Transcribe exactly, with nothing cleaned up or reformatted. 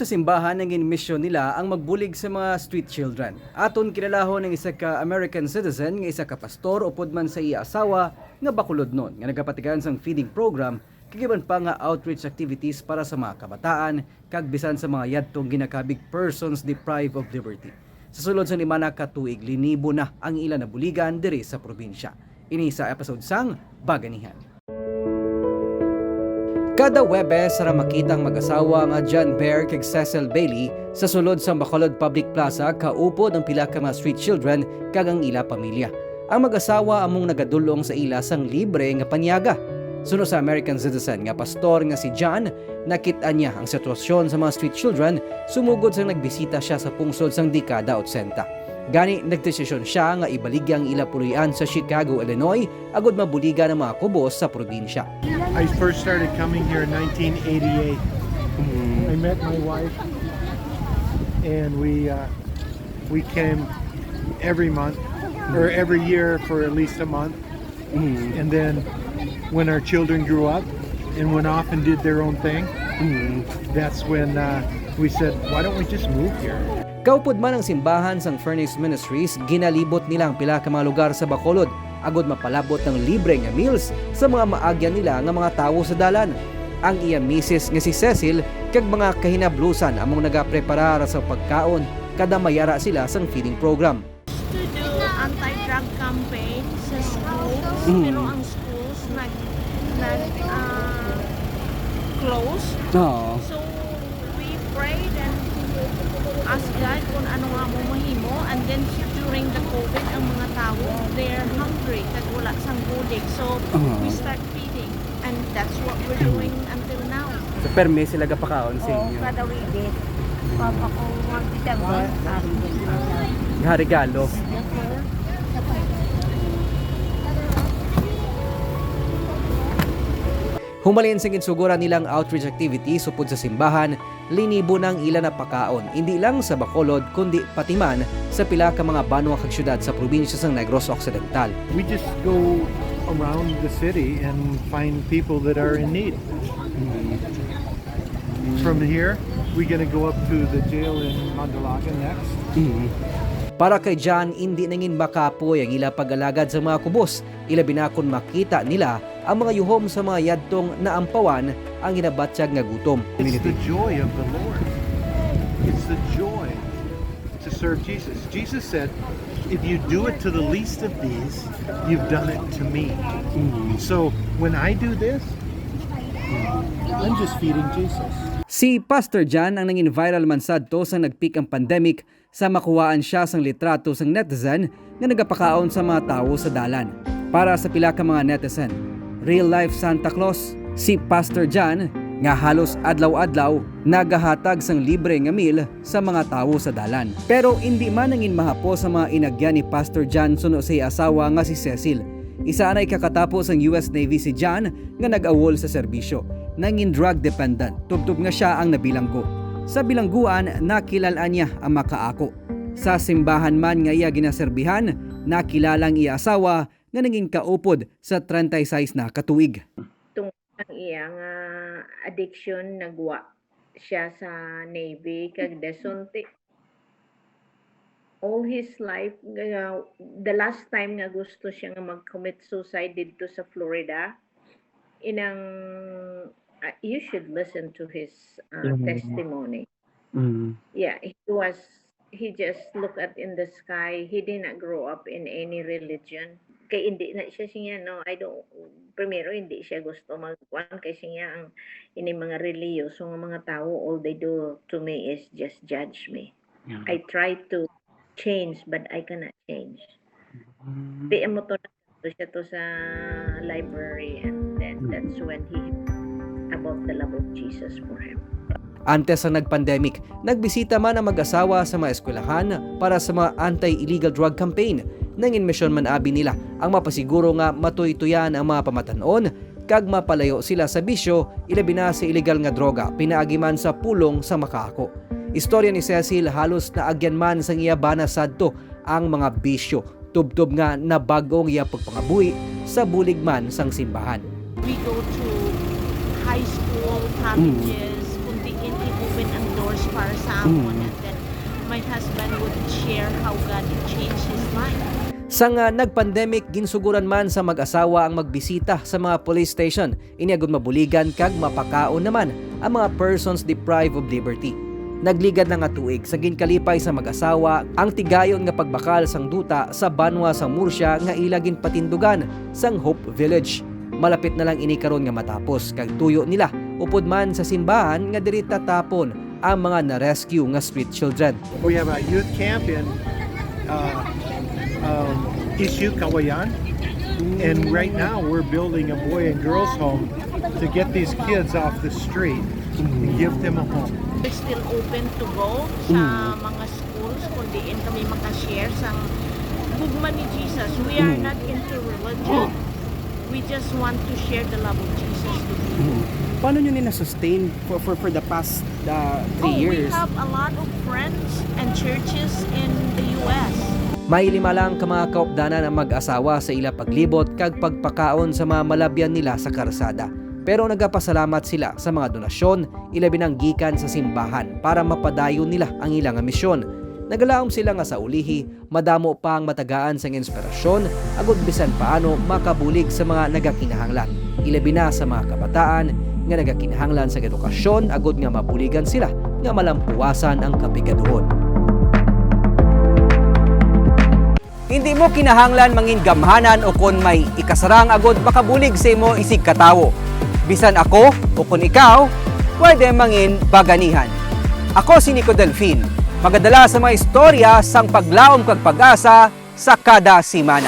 Simbahan, nangin misyon nila ang magbulig sa mga street children. Aton kilalahon ang isa ka American citizen nga isa ka pastor upod man sa iya asawa nga bakulodnon nga nagapatigayon sang feeding program kag iban pa nga outreach activities para sa mga kabataan kag bisan sa mga yadtong ginakabig, persons deprived of liberty. Sa sulod sang lima na ka tuig, linibo na ang ila nabuligan diri sa probinsya. Ini sa episode sang Baganihan. Kada Huwebes ra makita ang mag-asawa nga John Bear kag Cecil Bailey sa sulod sang Bacolod Public Plaza kaupod ang pila ka mga street children kag ang ila pamilya. Ang mag-asawa among nagadul-ong sa ila sang libre nga panyaga. Suno sa American citizen nga pastor nga si John, nakit-an niya ang sitwasyon sa mga street children sumugod sang nagbisita siya sa pungsod sang dekada otsenta. Gani, nagdesisyon sia nga ibaligya ang ila puloy-an sa Chicago, Illinois, agud mabuligan ang mga kubos sa probinsya. I first started coming here in nineteen eighty-eight. I met my wife, and we uh, we came every month or every year for at least a month. And then, when our children grew up and went off and did their own thing, that's when uh, we said, "Why don't we just move here?" Kaupod man ang simbahan sang Furnace Ministries, ginalibot nila ang pila ka mga lugar sa Bacolod agud mapalabot ng libre nga meals sa mga maagyan nila nga mga tawo sa dalan. Ang iya misis nga si Cecil kag mga kahinablusan among nagapreparar sa pagkaon kada may ara sila sang feeding program. To do anti-drug campaign sa schools, Mm. pero ang schools nag nag ah, close. Oo. So we prayed and asked God kung ano nga mo mahimo, and then during the COVID, ang mga tao, they're hungry, kag wala sang bulig. So Oo. we start feeding, and that's what we're doing until now. So, permi sila gapakaon sa Oo, inyo. kada weekend. Papa ko, one December, sabi ko. Nga regalo. Humalin sa ginsuguran nilang outreach activities upod sa simbahan, linibo na ang ila napakaon, indi lang sa Bacolod, kundi pati man sa pila ka mga banwa kag syudad sa probinsya sang Negros Occidental. We just go around the city and find people that are in need. From here, we're gonna go up to the jail in Mandalaga next. Para kay John, indi nangin makapoy ang ila pag-alagad sa mga kubos, ilabi na kon makita nila ang mga yuhom sa mga yadtong naampawan ang ginabatyag nga gutom. It's the joy of the Lord. It's the joy to serve Jesus. Jesus said, "If you do it to the least of these, you've done it to me." So when I do this, I'm just feeding Jesus. Si Pastor John ang nangin viral man sadto sang nag-peak ang pandemic sa makuhaan siya sang litrato sang netizen nga nagapakaon sa mga tawo sa dalan. Para sa pila ka mga netizen, real life Santa Claus si Pastor John nga halos adlaw-adlaw nagahatag sang libre nga meal sa mga tawo sa dalan. Pero indi man nangin mahapo sa mga inagyan ni Pastor John suno sa iya asawa nga si Cecil. Isa anay ka katapo sang U S Navy si John nga nag-awol sa serbisyo. Nangin drug dependent, tubtob nga sia ang nabilanggo. Sa bilangguan, nakilal-an niya ang makaako. Sa simbahan man nga iya ginaserbihan, nakilala ang iya asawa nga nangin kaupod sa treinta y seis na ka tuig. Ang iya nga addiction, nagwa siya sa Navy, kag dason ti all his life, uh, the last time nga gusto siya nga mag-commit suicide didto sa Florida, inang, uh, you should listen to his uh, Mhm. testimony. Mm. Yeah, he was, he just look at in the sky. He did not grow up in any religion. Kay hindi na siya siya, no, I don't, primero, hindi siya gusto magkuan kay siya ang ini mga reliyoso nga mga tawo, all they do to me is just judge me. I try to change, but I cannot change. Di mo to na to siya to sa library, and then that's when he about the love of Jesus for him. Antes sa nag-pandemic, nagbisita man ang mag-asawa sa mga eskwelahan para sa mga anti-illegal drug campaign. Nangin misyon man abi nila ang mapasiguro nga matuytuyan ang mga pamatan-on kag mapalayo sila sa bisyo, ilabi na sa iligal nga droga, pinaagi man sa pulong sa makaako. Istorya ni Cecil, halos naagyan man sang iya bana sadto ang mga bisyo, tubtob nga nabag-o ang iya pagpangabuhi sa bulig man sang simbahan. We go to high school, colleges, kung diin i-open ang door Para sa amon, and then my husband would share how God changed his life. Sang ah, nag-pandemic, ginsuguran man sa mag-asawa ang magbisita sa mga police station, ini agud mabuligan kag mapakaon naman ang mga persons deprived of liberty. Nagligad na nga tuig sa ginkalipay sa mag-asawa ang tigayon nga pagbakal sang duta sa banwa sang Murcia nga ila ginpatindugan sang Hope Village. Malapit na lang ini karon nga matapos, kag tuyo nila upod man sa simbahan nga diri tatapon ang mga na-rescue nga street children. We have a youth camp in uh, um, Isyu, Cauayan. And right now, we're building a boy and girls home to get these kids off the street and give them a home. We're still open to go sa mga schools kung diin kami makashare sang gugma ni Jesus. We are not into religion. We just want to share the love of Jesus with you. Paano nyo ni na-sustain for, for, for the past uh, three Oh, we years? have a lot of friends and churches in the U S. May lima lang ka mga kaupdanan ang mag-asawa sa ila paglibot kag pagpakaon sa mga malabyan nila sa karsada. Pero nagapasalamat sila sa mga donasyon, ilabi nang gikan sa simbahan, para mapadayon nila ang ila nga misyon. Nagalaom sila nga sa ulihi, madamo pa ang matagaan sang inspirasyon agud bisan paano makabulig sa mga nagakinahanglan, ilabi na sa mga kabataan nga nagakinahanglan sang edukasyon agud nga mabuligan sila nga malampuwasan ang kapigaduhon. Hindi mo kinahanglan mangin gamhanan o kon may ikasarang agud makabulig sa imo isig katawo. Bisan ako o kon ikaw, pwede mangin baganihan. Ako si Nico Delfin, magadala sa mga istorya sang paglaom kag pag-asa sa kada semana.